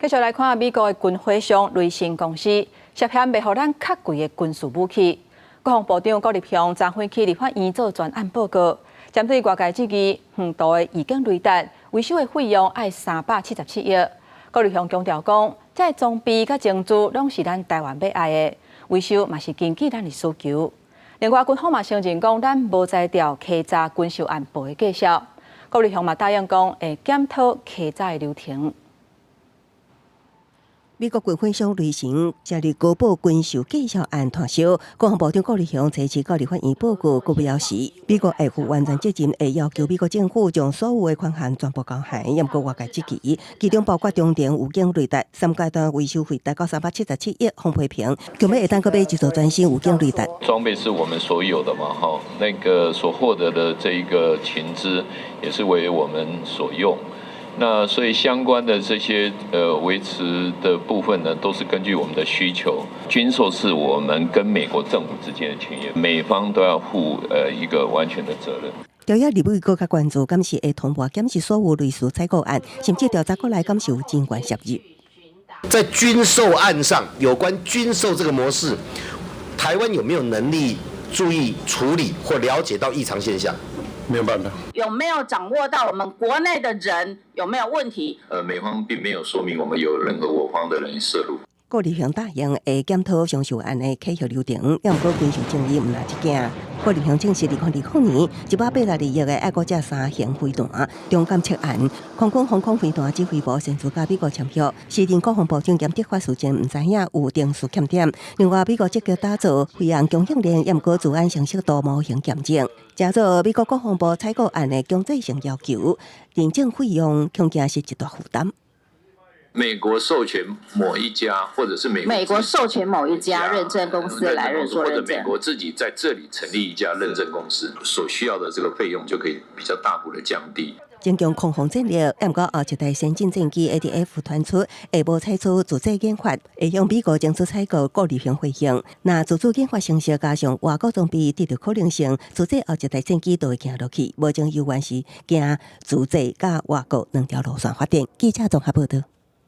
繼續來看美國的軍火商雷神公司涉嫌賣予咱較貴的軍事武器。國防部長郭立雄昨昏去立法院做專案報告，針對外界質疑，遠途的預警雷達維修的費用愛377億。郭立雄強調講，這个裝備佮情資攏是咱台灣欲愛的，維修嘛是根據咱的需求。另外，軍方嘛承認講，咱無才調稽查軍售案報的價數。郭立雄嘛答應講，會檢討稽查的流程。美國軍火商雷神成立高報軍售價數案拖燒，國防部長郭立雄提出到立法院報告，閣表示美國會負完全責任，會要求美國政府將所有的款項全部交還。毋過外界質疑，其中包括中程預警雷達三階段維修費達到377億，方批評，強欲會當閣買一組全新預警雷達。裝備是我們所有的嘛，哈，那個所獲得的這一個情資也是為我們所用。那所以相關的這些維持的部分呢，都是根據我們的需求。軍售是我們跟美國政府之間的簽約，美方都要負一個完全的責任。朝野立委閣較關注，敢是會通報檢視所有類似採購案，甚至調查國內敢是有人員涉入。在軍售案上，有關軍售這個模式，台灣有沒有能力注意處理或了解到異常現象？沒有辦法。有沒有掌握到我們國內的人有沒有問題？美方並沒有說明我們有任何我方的人涉入。郭立雄答應會檢討銷售案的稽核流程，毋過軍售爭議毋但這件。郭立雄證實，2020年182億的愛國者三型飛彈中監測案，空軍防空飛彈指揮部先佮美國簽約，時任國防部長嚴德發事前毋知影有定數欠點。另外，美國積極打造飛行供應鏈，毋過資安程式多模型驗證，成做美國國防部採購案的強制性要求，認證費用恐驚是一大負擔。美國授權某一家，或者是美國授權某一家認證公司來認做認證，或者美國自己在這裡成立一家認證公司，所需要的這個費用就可以比較大幅的降低。增強空防戰力，毋過後一代先進戰機 ADF 傳出會無採取自主研發，會向美國爭取採購顧立雄回應。若自主研發成熟，加上外國裝備得著可能性，自製後一代戰機都會行落去。目前猶原是行自製佮外國兩條路線發展。記者綜合報道。